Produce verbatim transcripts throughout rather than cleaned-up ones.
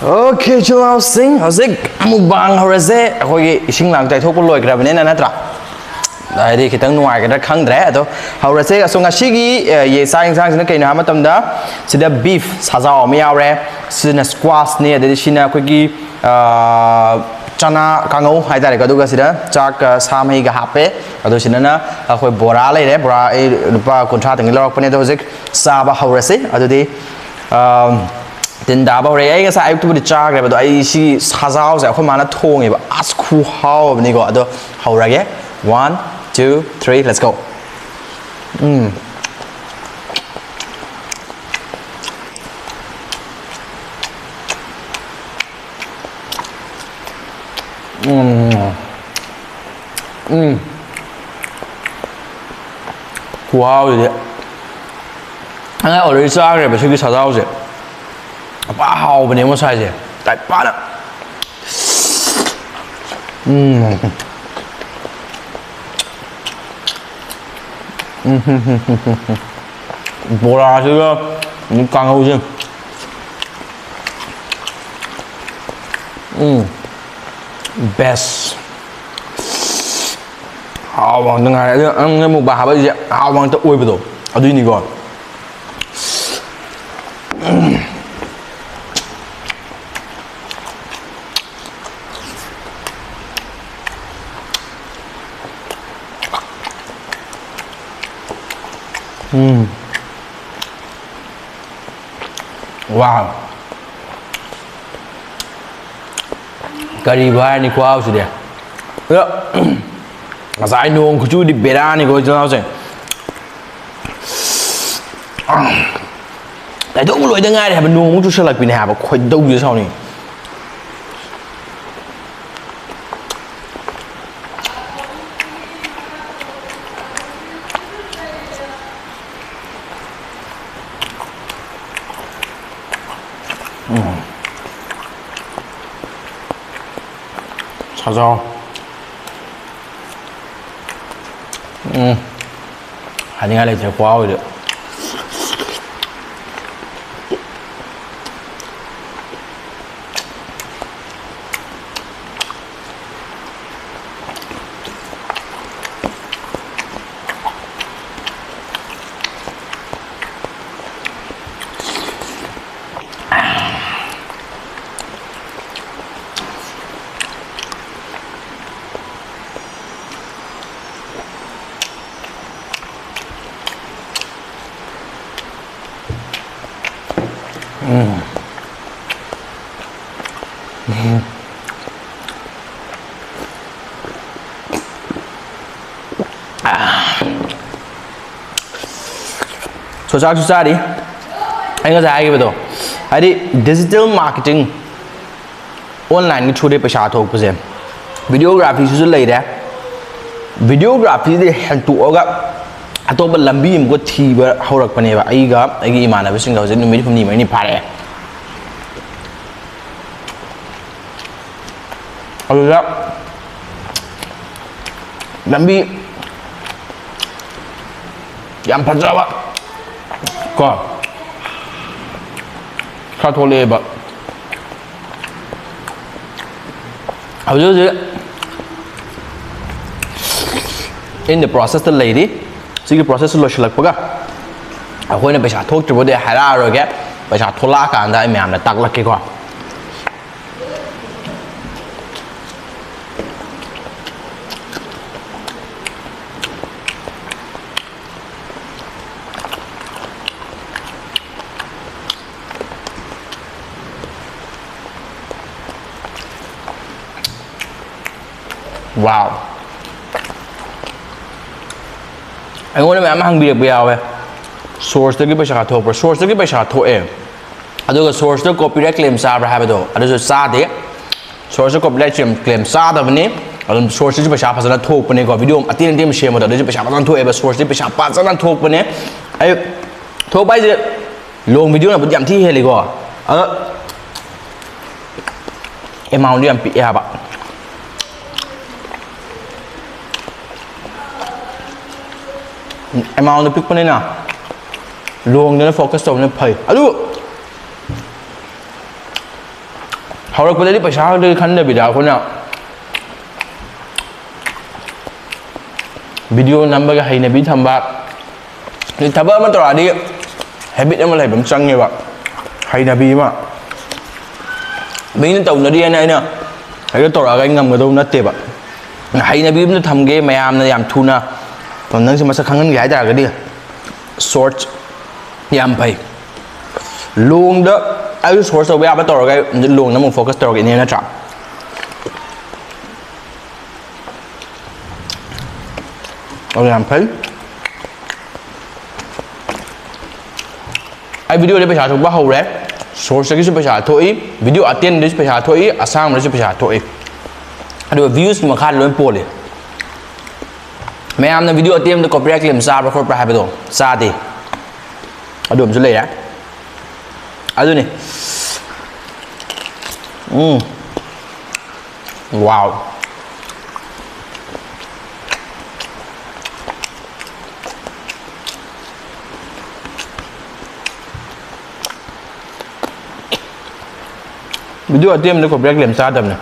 Okay, ꯏꯆꯤꯜ ꯏꯅꯥꯎꯁꯤꯡ, ꯍꯧꯖꯤꯛ mukbang ꯍꯧꯔꯁꯦ꯫ ꯑꯩꯈꯣꯏꯒꯤ ꯏꯁꯤꯡ ꯂꯥꯡ ꯇꯩꯊꯣꯛꯄ ꯂꯣꯏꯈ꯭ꯔꯕꯅꯤꯅ, ꯅꯠꯇ꯭ꯔꯥ? ꯍꯥꯏꯗꯤ ꯈꯤꯇꯪ ꯅꯨꯡꯉꯥꯏꯒꯗ꯭ꯔꯥ ꯈꯪꯗ꯭ꯔꯦ, ꯑꯗꯣ ꯍꯧꯔꯁꯦ꯫ ꯑꯁꯣ, ꯉꯁꯤꯒꯤ, ꯑ, ꯌꯦ-, ꯆꯥꯛ ꯌꯦꯟꯁꯥꯡꯁꯤꯅ ꯀꯩꯅꯣ ꯍꯥꯏꯕ ꯃꯇꯝꯗ, ꯁꯤꯗ beef ꯁꯖꯥꯎ ꯑꯃ ꯌꯥꯎꯔꯦ, ꯁꯤꯅ squash ꯅꯦ, ꯑꯗꯩꯗꯤ ꯁꯤꯅ ꯑꯩꯈꯣꯏꯒꯤ, ꯑ, ꯆꯅꯥ ꯀꯥꯡꯉꯧ ꯍꯥꯏꯇꯥꯔꯦꯀꯣ, ꯑꯗꯨꯒ ꯁꯤꯗ ꯆꯥꯛꯀ ꯁꯥ ꯃꯍꯤꯒ ꯍꯥꯞꯄꯦ꯫ ꯑꯗꯣ ꯁꯤꯗꯅ ꯑꯩꯈꯣꯏ ꯕꯣꯔꯥ ꯂꯩꯔꯦ, ꯕꯣꯔꯥ ꯑꯩ ꯂꯨꯄꯥ ꯀꯨꯟꯊ꯭ꯔꯥꯗꯒꯤ ꯂꯧꯔꯛꯄꯅꯦ꯫ ꯑꯗꯣ ꯍꯧꯖꯤꯛ ꯆꯥꯕ ꯍꯧꯔꯁꯤ꯫ ꯑꯗꯨꯗꯤ, ꯑ, ꯇꯤꯟ ꯇꯥꯕ ꯍꯧꯔꯛꯑꯦ꯫ ꯑꯩ ꯉꯁꯥꯏ ꯑꯌꯨꯛꯇꯨꯕꯨꯗꯤ ꯆꯥꯈ꯭ꯔꯦꯕ, ꯑꯗꯣ ꯑꯩ ꯁꯤ ꯁꯖꯥꯎꯁꯦ ꯑꯩꯈꯣꯏ ꯃꯥꯅ ꯊꯣꯡꯉꯦꯕ꯫ ꯑꯁ, ꯈꯨꯍꯥꯎ ꯑꯃꯅꯤꯀꯣ꯫ ꯑꯗꯣ ꯍꯧꯔꯒꯦ꯫ One, two, three, let's go. ꯎꯝ꯫ ꯎꯝ꯫ ꯎꯝ꯫ ꯈꯨꯍꯥꯎꯁꯤꯗꯤ꯫ ꯑꯩꯅ already ꯆꯥꯈ꯭ꯔꯦꯕ ꯁꯤꯒꯤ ꯁꯖꯥꯎꯁꯦ꯫ ꯄꯨꯔꯥ ꯍꯥꯎꯕꯅꯦ ꯉꯁꯥꯏꯁꯦ꯫ ꯇꯥꯏ ꯄꯥꯅ꯫ ꯎꯝ꯫ ꯎꯝ꯫ ꯕꯣꯔꯥꯁꯤꯒ ꯀꯥꯡꯍꯧꯁꯦ꯫ ꯎꯝ꯫ Best꯫ ꯍꯥꯎꯕ ꯉꯥꯛꯇ ꯉꯥꯏꯔꯦ꯫ ꯑꯗꯨ ꯅꯪꯅ mukbang ꯍꯥꯞꯄꯛꯏꯁꯦ ꯍꯥꯎꯕ ꯉꯥꯛꯇ ꯑꯣꯏꯕꯗꯣ ꯑꯗꯨꯏꯅꯤꯀꯣ꯫ ꯎꯝ꯫ Wow꯫ ꯀꯔꯤꯕꯨ ꯍꯥꯏꯔꯅꯤ ꯈꯨꯍꯥꯎꯁꯤꯗꯤ꯫ ꯑꯗꯣ, ꯉꯁꯥꯏ ꯅꯣꯡ ꯈꯨꯆꯨꯗꯤ ꯕꯦꯔꯥꯅꯤꯀꯣ, ꯏꯆꯤꯜ ꯏꯅꯥꯎꯁꯤꯡ꯫ ꯇꯩꯊꯣꯛꯄ ꯂꯣꯏꯗ ꯉꯥꯏꯔꯤ ꯍꯥꯏꯕ, ꯅꯣꯡꯃꯨꯛ ꯆꯨꯁꯜꯂꯛꯄꯤꯅꯦ ꯍꯥꯏꯕ, ꯈꯣꯏꯗꯧꯁꯦ ꯁꯥꯎꯅꯤꯡꯉꯤ꯫ ꯎꯝ꯫ ꯁꯖꯥꯎ꯫ ꯎꯝ꯫ ꯍꯥꯏꯅꯤꯡꯉꯥꯏ ꯂꯩꯇ꯭ꯔꯦ ꯈꯨꯍꯥꯎꯁꯤꯗꯤ꯫ So, ꯆꯥꯛꯁꯨ ꯆꯥꯔꯤ꯫ ꯑꯩ ꯉꯁꯥꯏ ꯍꯥꯏꯈꯤꯕꯗꯣ, ꯍꯥꯏꯗꯤ, digital marketing, online-ꯒꯤ through-ꯗꯒꯤ ꯄꯩꯁꯥ ꯊꯣꯛꯄꯁꯦ, videography-ꯁꯤꯁꯨ ꯂꯩꯔꯦ꯫ Videography-ꯗꯒꯤ ꯍꯦꯟꯇꯣꯛꯑꯒ ꯑꯇꯣꯞꯄ ꯂꯝꯕꯤ ꯑꯃꯒ ꯊꯤꯕ ꯍꯧꯔꯛꯄꯅꯦꯕ꯫ ꯑꯩꯒ ꯑꯩꯒꯤ ꯏꯃꯥꯟꯅꯕꯁꯤꯡꯒ ꯍꯧꯖꯤꯛ ꯅꯨꯃꯤꯠ ꯍꯨꯝꯅꯤ ꯃꯔꯤꯅꯤ ꯐꯥꯔꯛꯑꯦ꯫ ꯑꯗꯨꯗ ꯂꯝꯕꯤ ꯌꯥꯝ ꯐꯖꯕ ꯀꯣ ꯈꯔ ꯊꯣꯛꯂꯛꯑꯦꯕ꯫ ꯍꯧꯖꯤꯛ ꯍꯧꯖꯤꯛ in the process-ꯇ ꯂꯩꯔꯤ꯫ ꯁꯤꯒꯤ process ꯂꯣꯏꯁꯤꯜꯂꯛꯄꯒ ꯑꯩꯈꯣꯏꯅ ꯄꯩꯁꯥ ꯊꯣꯛꯇ꯭ꯔꯤꯕꯨꯗꯤ ꯍꯥꯏꯔꯛꯑꯔꯣꯏꯒꯦ, ꯄꯩꯁꯥ ꯊꯣꯛꯂꯛꯑꯀꯥꯟꯗ ꯑꯩ ꯃꯌꯥꯝꯗ ꯇꯥꯛꯂꯛꯀꯦꯀꯣ꯫ Wow. ꯑꯩꯉꯣꯟꯗ ꯃꯌꯥꯝ ꯍꯪꯕꯤꯔꯛꯄ ꯌꯥꯎꯋꯦ, source-ꯇꯒꯤ ꯄꯩꯁꯥ ꯊꯣꯛꯄ꯭ꯔꯥ? Source-ꯇꯒꯤ ꯄꯩꯁꯥ ꯊꯣꯛꯑꯦ, ꯑꯗꯨꯒ source-ꯇ copyright claim ꯆꯥꯕ꯭ꯔꯥ ꯍꯥꯏꯕꯗꯣ ꯑꯗꯨꯁꯨ ꯆꯥꯗꯦ꯫ Source-ꯇ copyright claim, claim ꯆꯥꯗꯕꯅꯤ꯫ ꯑꯗꯨꯝ source-ꯇꯁꯨ ꯄꯩꯁꯥ ꯐꯖꯅ ꯊꯣꯛꯄꯅꯦꯀꯣ, video ꯑꯇꯦꯟ ꯑꯇꯦꯟꯕ ꯁꯦꯝꯕꯗꯣ ꯑꯗꯨꯁꯨ ꯄꯩꯁꯥ ꯐꯖꯅ ꯊꯣꯛꯑꯦꯕ꯫ Source-ꯇꯒꯤ ꯄꯩꯁꯥ ꯐꯖꯅ ꯊꯣꯛꯄꯅꯦ꯫ ꯑꯩ ꯊꯣꯛꯄ ꯍꯥꯏꯁꯦ long video-ꯅꯕꯨꯗꯤ ꯌꯥꯝ ꯊꯤ ꯍꯦꯜꯂꯤꯀꯣ, ꯑꯗꯣ amount-ꯗꯤ ꯌꯥꯝ ꯄꯤꯛꯑꯦ ꯍꯥꯏꯕ꯫ Amount-ꯗꯣ ꯄꯤꯛꯄꯅꯤꯅ long-ꯗꯅ focus ꯇꯧꯕꯅ ꯐꯩ꯫ ꯑꯗꯨ ꯍꯧꯔꯛꯄꯗꯗꯤ ꯄꯩꯁꯥ ꯈꯛꯇꯒꯤ ꯈꯟꯗꯕꯤꯗ ꯑꯩꯈꯣꯏꯅ video ꯅꯝꯕꯒꯤ ꯍꯩꯅꯕꯤ ꯊꯝꯕ, ꯑꯗꯩ ꯊꯕꯛ ꯑꯃ ꯇꯧꯔꯛꯑꯗꯤ habit ꯑꯃ ꯂꯩꯕ ꯑꯃ ꯆꯪꯉꯦꯕ, ꯍꯩꯅꯕꯤ ꯑꯃ꯫ ꯃꯤꯅ ꯇꯧꯅꯔꯤꯑꯅ ꯑꯩꯅ ꯍꯦꯛꯇ ꯇꯧꯔꯛꯑꯒ ꯑꯩ ꯉꯝꯒꯗꯧ ꯅꯠꯇꯦꯕ꯫ ꯍꯩꯅꯕꯤ ꯑꯃ ꯊꯝꯒꯦ, ꯃꯌꯥꯝꯅ ꯌꯥꯝ ꯊꯨꯅ ꯅꯪꯁꯦ ꯃꯁꯛ ꯈꯪꯍꯟꯒꯦ ꯍꯥꯏ ꯇꯥꯔꯒꯗꯤ short ꯌꯥꯝ ꯐꯩ꯫ Long-ꯗ ꯑꯩꯁꯨ source ꯇꯧꯕ ꯌꯥꯕ ꯇꯧꯔꯒ ꯑꯩ ꯂꯣꯡꯗ ꯑꯃꯨꯛ focus ꯇꯧꯔꯒꯦ, ꯏꯅꯦ, ꯅꯠꯇ꯭ꯔꯥ? ꯑꯗꯨ ꯌꯥꯝ ꯐꯩ꯫ ꯑꯩ videoꯗꯤ ꯄꯩꯁꯥ ꯊꯣꯛꯄ ꯍꯧꯔꯦ꯫ Sourceꯇꯒꯤꯁꯨ ꯄꯩꯁꯥ ꯊꯣꯛꯏ, video ꯑꯇꯦꯟꯕꯗꯒꯤꯁꯨ ꯄꯩꯁꯥ ꯊꯣꯛꯏ, ꯑꯁꯥꯡꯕꯗꯒꯤꯁꯨ ꯄꯩꯁꯥ ꯊꯣꯛꯏ꯫ ꯑꯗꯨꯒ viewꯁꯀꯤ ꯃꯈꯥꯗ ꯂꯣꯏ ꯄꯣꯜꯂꯤ꯫ ꯃꯌꯥꯝꯅ video ꯑꯇꯦꯟꯕꯗ copyright claim ꯆꯥꯕ꯭ꯔꯥ ꯈꯣꯠꯄ꯭ꯔꯥ ꯍꯥꯏꯕꯗꯣ ꯆꯥꯗꯦ꯫ ꯑꯗꯨ ꯑꯃꯁꯨ ꯂꯩꯔꯦ꯫ ꯑꯗꯨꯅꯤ꯫ ꯎꯝ꯫ Wow꯫ Video ꯑꯇꯦꯟꯕꯗ copyright claim ꯆꯥꯗꯕꯅꯦ꯫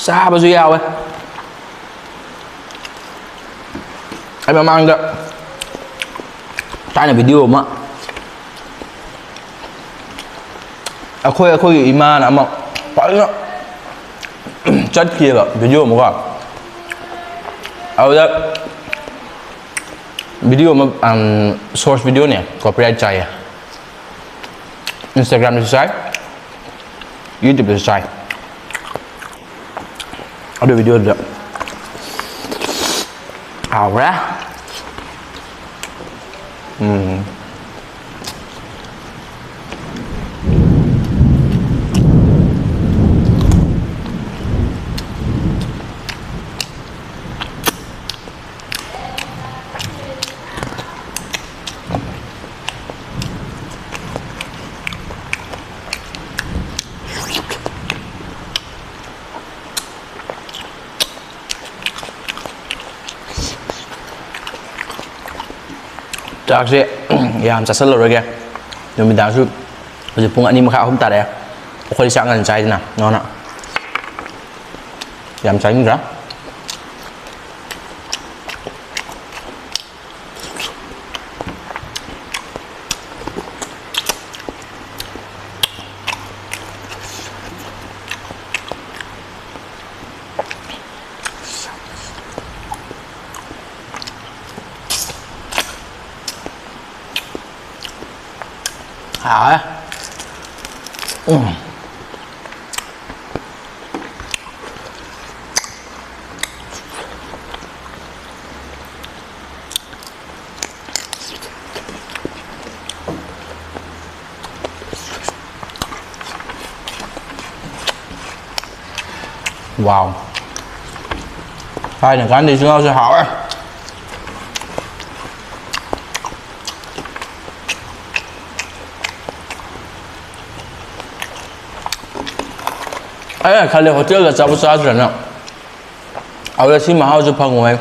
ꯆꯥꯕꯁꯨ ꯌꯥꯎꯋꯦ꯫ ꯑꯩ ꯃꯃꯥꯡꯗ ꯊꯥꯏꯅ video ꯑꯃ ꯑꯩꯈꯣꯏ, ꯑꯩꯈꯣꯏꯒꯤ ꯏꯃꯥꯅ ꯑꯃ ꯐꯖꯅ ꯆꯠꯈꯤꯑꯕ video ꯑꯃꯀꯣ꯫ ꯑꯗꯨꯗ video ꯑꯃ, ꯑꯝ, source videoꯅꯦ, copyright ꯆꯥꯏꯌꯦ꯫ Instagramꯗꯁꯨ ꯆꯥꯏ, YouTubeꯇꯁꯨ ꯆꯥꯏ꯫ ꯑꯗꯨ videoꯗꯨꯗ ꯍꯥꯎꯈ꯭ꯔꯦ꯫ ꯎꯝ꯫ ꯆꯥꯛꯁꯦ ꯌꯥꯝ ꯆꯥꯁꯤꯜꯂꯔꯣꯏꯒꯦ꯫ ꯅꯨꯃꯤꯗꯥꯡꯁꯨ ꯍꯧꯖꯤꯛ ꯄꯨꯡ ꯑꯅꯤ ꯃꯈꯥꯏ, ꯑꯍꯨꯝ ꯇꯥꯔꯛꯑꯦ꯫ ꯑꯩꯈꯣꯏꯗꯤ ꯆꯥꯛ ꯉꯟꯅ ꯆꯥꯏꯗꯅ, ꯅꯉꯣꯟꯗ ꯌꯥꯝ ꯆꯥꯅꯤꯡꯗ꯭ꯔꯥ? ꯍꯥꯎꯋꯦ꯫ ꯎꯝ꯫ ꯋꯥꯎ꯫ ꯊꯥꯏꯅ ꯀꯥꯟꯗ ꯏꯆꯤꯜ ꯏꯅꯥꯎꯁꯦ ꯍꯥꯎꯋꯦ꯫ ꯑꯩꯅ ꯈꯜꯂꯦ ꯍꯣꯇꯦꯜꯗ ꯑꯆꯥꯄꯣꯠ ꯆꯥꯗ꯭ꯔꯅ꯫ ꯑꯗꯨꯗ ꯁꯤ ꯃꯍꯥꯎꯁꯨ ꯐꯪꯉꯣꯏ꯫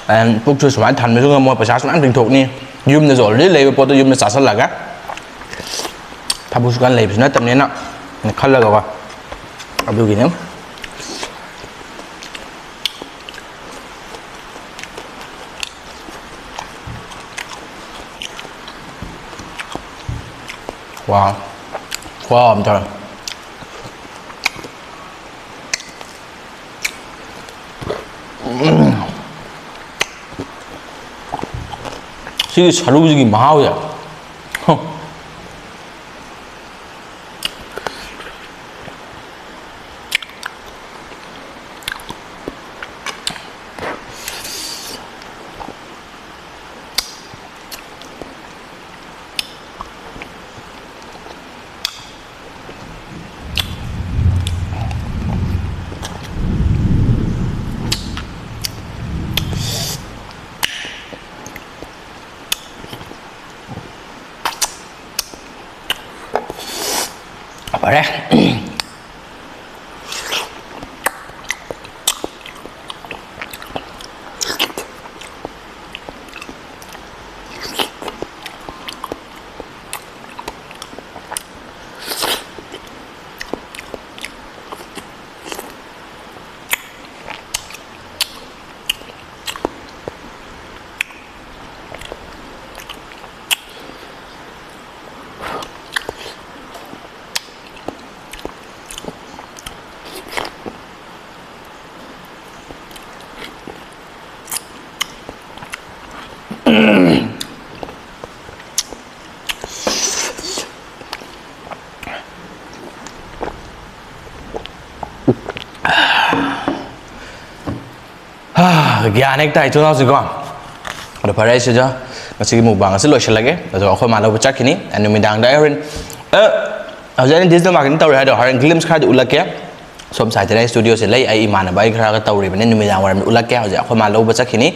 And ꯄꯨꯛꯁꯨ ꯁꯨꯃꯥꯏꯅ ꯊꯟꯕꯁꯨ ꯉꯝꯃꯣꯏ, ꯄꯩꯁꯥꯁꯨ ꯃꯌꯥꯝ ꯇꯤꯡꯊꯣꯛꯅꯤ꯫ ꯌꯨꯝꯗꯁꯨ already ꯂꯩꯕ ꯄꯣꯠꯇꯣ ꯌꯨꯝꯗ ꯆꯥꯁꯤꯜꯂꯒ ꯊꯕꯛꯁꯨ ꯀꯟꯅ ꯂꯩꯕꯁꯨ ꯅꯠꯇꯕꯅꯤꯅ ꯈꯜꯂꯒꯀꯣ꯫ ꯑꯗꯨꯒꯤꯅꯤ꯫ ꯋꯥ꯫ ꯈꯨꯍꯥꯎ ꯑꯃ ꯇꯧꯔꯦ꯫ ꯁꯤꯒꯤ ꯁꯔꯨꯁꯤꯒꯤ ꯃꯍꯥꯎꯁꯦ꯫ ꯍ꯫ ꯐꯔꯦ꯫ ꯒ꯭ꯌꯥꯟ ꯍꯦꯛ ꯇꯥꯏ ꯊꯣꯡꯅꯥꯎꯁꯤꯀꯣ꯫ ꯑꯗꯣ ꯐꯔꯦ, ꯑꯩ ꯁꯤꯗ ꯉꯁꯤꯒꯤ mukbang ꯑꯁꯤ ꯂꯣꯏꯁꯤꯜꯂꯒꯦ꯫ ꯑꯗꯣ ꯑꯩꯈꯣꯏ ꯃꯥ ꯂꯧꯕ ꯆꯠꯈꯤꯅꯤ꯫ ꯑꯩ ꯅꯨꯃꯤꯗꯥꯡꯗ ꯑꯩ ꯍꯣꯔꯦꯟ, ꯑ, ꯍꯧꯖꯤꯛ ꯑꯩꯅ digital marketing ꯇꯧꯔꯦ ꯍꯥꯏꯗꯣ, ꯍꯣꯔꯦꯟ glimpse ꯈꯔꯗꯤ ꯎꯠꯂꯛꯀꯦ꯫ ꯁꯣꯝ side ꯇꯅ ꯑꯩ studio ꯁꯦ ꯂꯩ꯫ ꯑꯩ ꯏꯃꯥꯟꯅꯕ ꯑꯩ ꯈꯔꯒ ꯇꯧꯔꯤꯕꯅꯦ꯫ ꯅꯨꯃꯤꯗꯥꯡ ꯋꯥꯏꯔꯝꯗ ꯎꯠꯂꯛꯀꯦ꯫ ꯍꯧꯖꯤꯛ ꯑꯩꯈꯣꯏ ꯃꯥ ꯂꯧꯕ ꯆꯠꯈꯤꯅꯤ꯫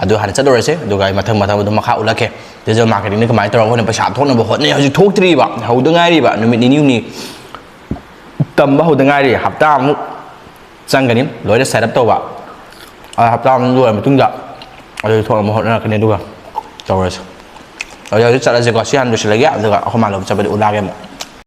ꯑꯗꯨ ꯍꯥꯟꯅ ꯆꯠꯂꯨꯔꯁꯦ꯫ ꯑꯗꯨꯒ ꯑꯩ ꯃꯊꯪ ꯃꯊꯪ ꯑꯗꯨꯝ ꯃꯈꯥ ꯎꯠꯂꯛꯀꯦ꯫ Digital marketing ꯅ ꯀꯃꯥꯏꯅ ꯇꯧꯔꯒ ꯑꯩꯈꯣꯏꯅ ꯄꯩꯁꯥ ꯊꯣꯛꯅꯕ ꯍꯣꯠꯅꯩ꯫ ꯍꯧꯖꯤꯛ ꯊꯣꯛꯇ꯭ꯔꯤꯕ꯫ ꯍꯧꯗ ꯉꯥꯏꯔꯤꯕ꯫ ꯅꯨꯃꯤꯠ ꯅꯤꯅꯤ ꯍꯨꯝꯅꯤ ꯇꯝꯕ ꯍꯧꯗ ꯉꯥꯏꯔꯤ꯫ ꯍꯞꯇꯥ ꯑꯃꯨꯛ ꯆꯪꯒꯅꯤ ꯂꯣꯏꯅ set up ꯇꯧꯕ꯫ ꯑ, ꯍꯞꯇꯥ ꯑꯃ ꯂꯣꯏꯔ ꯃꯇꯨꯡꯗ ꯑꯗꯨ ꯊꯣꯛꯅꯕ ꯍꯣꯠꯅꯔꯛꯀꯅꯤ꯫ ꯑꯗꯨꯒ ꯇꯧꯔꯁꯤ꯫ ꯑꯗꯨ ꯍꯧꯖꯤꯛ ꯆꯠꯂꯁꯤꯀꯣ꯫ ꯁꯤ ꯍꯥꯟꯅ ꯂꯣꯏꯁꯤꯜꯂꯒꯦ꯫ ꯑꯗꯨꯒ ꯑꯩꯈꯣꯏ ꯃꯥ ꯂꯧꯕ ꯆꯠꯄꯗꯤ ꯎꯠꯂꯛꯑꯒꯦ ꯑꯃꯨꯛ꯫